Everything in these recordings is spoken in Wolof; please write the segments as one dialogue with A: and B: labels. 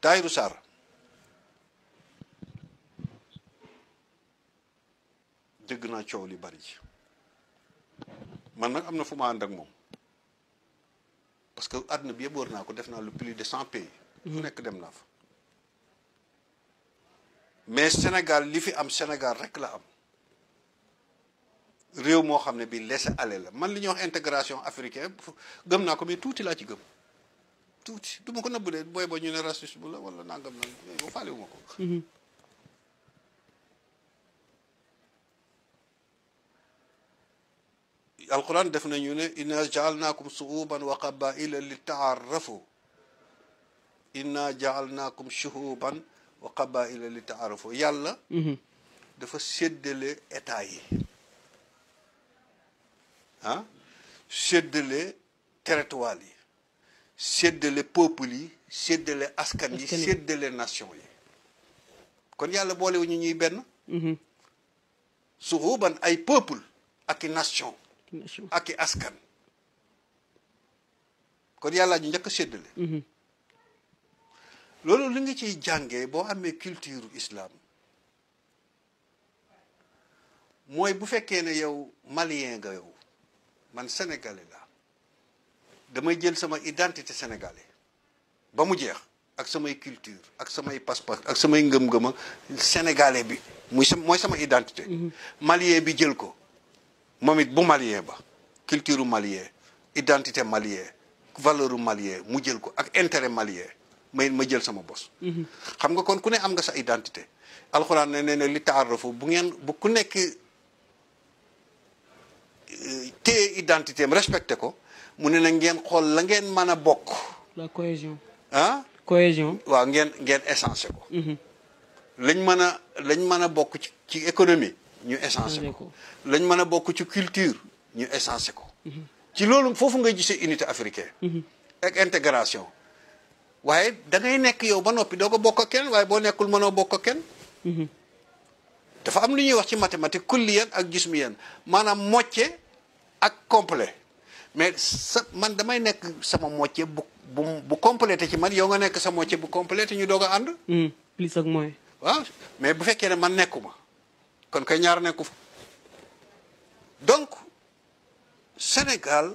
A: tahirou Sarr dégg naa coow li bari man nag am na fu ma ànd ak moom parce que àdduna bi yëpp wër naa ko def naa lu plus de 100 pays fu nekk dem naa fa mais Sénégal li fi am Sénégal rek la am réew moo xam ne bi laisser-aller la man li ñuy wax intégration africaine gëm naa ko mais tuuti laa ci gëm tuuti du ma ko nëbb de booy ba ñu ne racisme la wala nangam na yow faale wu ma ko alquran def nañu ne inna jaalnaakum suuban wa qabaila li taarafu inna jaalnaakum shuhuban wa qabaila li taarafu yàlla dafa séddale état yi ah séddale territoire yi séddale peuple yi séddale askan yi séddale nation yi kon yàlla boolewu ñu ñuy benn suuban ay peuple ak i nation ak i askan kon yàlla ñu njëkk a séddale loolu li nga ciy jàngee boo amee culture islam mooy bu fekkee ne yow malien nga yow man sénégalais la damay jël sama identité sénégalais ba mu jeex ak samay culture ak samay pas-pas ak samay ngëm-ngëma sénégalais bi mooy sama identité malien bi jël ko moom it bu malien ba culture malien identité malien valeur malien mu jël ko ak intérêt malien ma jël sama bos xam nga kon ku ne am nga sa identité alxuraan ne li taarafu bu ku nekk téye identité am respecté ko mu ne na ngeen xool la ngeen mën a bokk
B: la cohésion
A: cohésion waaw ngeen essencé ko lañ mën a bokk ci économie ñu essencé ko lañ mën a bokk ci culture ñu essencé ko ci loolu foofu ngay gisee unité africaine ak intégration waaye da ngay nekk yow ba noppi doo ko bokk ak kenn waaye boo nekkul mënoo bokk ak kenn dafa am lu ñuy wax ci mathématique kulliyan ak jismiyan maanaam moitié ak complet mais man damay nekk sama moitié bu complété ci man yow nga nekk sa moitié bu complété ñu doog a ànd
B: plus ak moins
A: waaw mais bu fekkee ne man nekkuma kon kay ñaar nekku fa donc Sénégal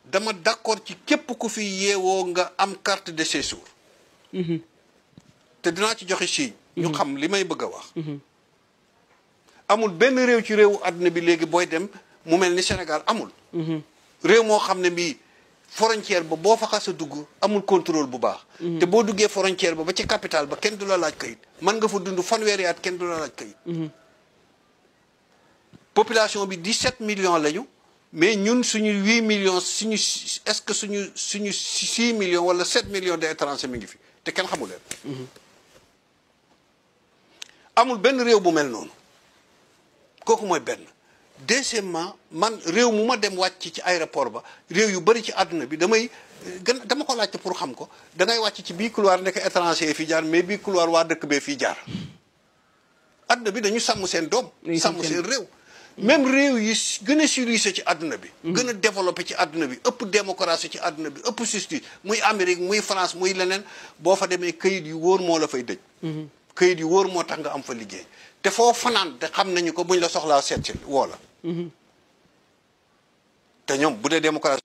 A: dama d'accord ci képp ku fi yeewoo nga am carte de séjour te dinaa ci joxe signe ñu xam li may bëgg a wax amul benn réew ci réewu àdduna bi léegi booy dem mu mel ni Sénégal amul réew moo xam ne bii frontière ba boo fa xas a dugg amul contrôle bu baax te boo duggee frontière ba ci capitale ba kenn du la laaj kayit mën nga fa dund fanweeri at kenn du la laaj kayit population bi 17 millions lañu mais ñun suñu 8 millions est-ce que suñu 6 millions wala 7 millions d'étrangers mi ngi fi te kenn xamu leen amul benn réew bu mel noonu kooku mooy benn deuxièmement man réew mu ma dem wàcc ci aéroport ba réew yu bari ci àdduna bi dama ko laajte pour xam ko da ngay wàcc ci bii couloir nekk étranger fii jaar mais bii couloir waa dëkk bee fii jaar àdduna bi dañu sàmm seen doom sàmm seen réew même réew yi gën a civilisé ci àdduna bi gën a développé ci àdduna bi ëpp démocratie ci àdduna bi ëpp justice muy Amérique muy France muy leneen boo fa demee këyit yu wóor moo la fay dëj këyit yu wóor moo tax nga am fa liggéey te foo fanaan te xam nañu ko buñ la soxlaa seet si woo la te ñoom bu dee démocratie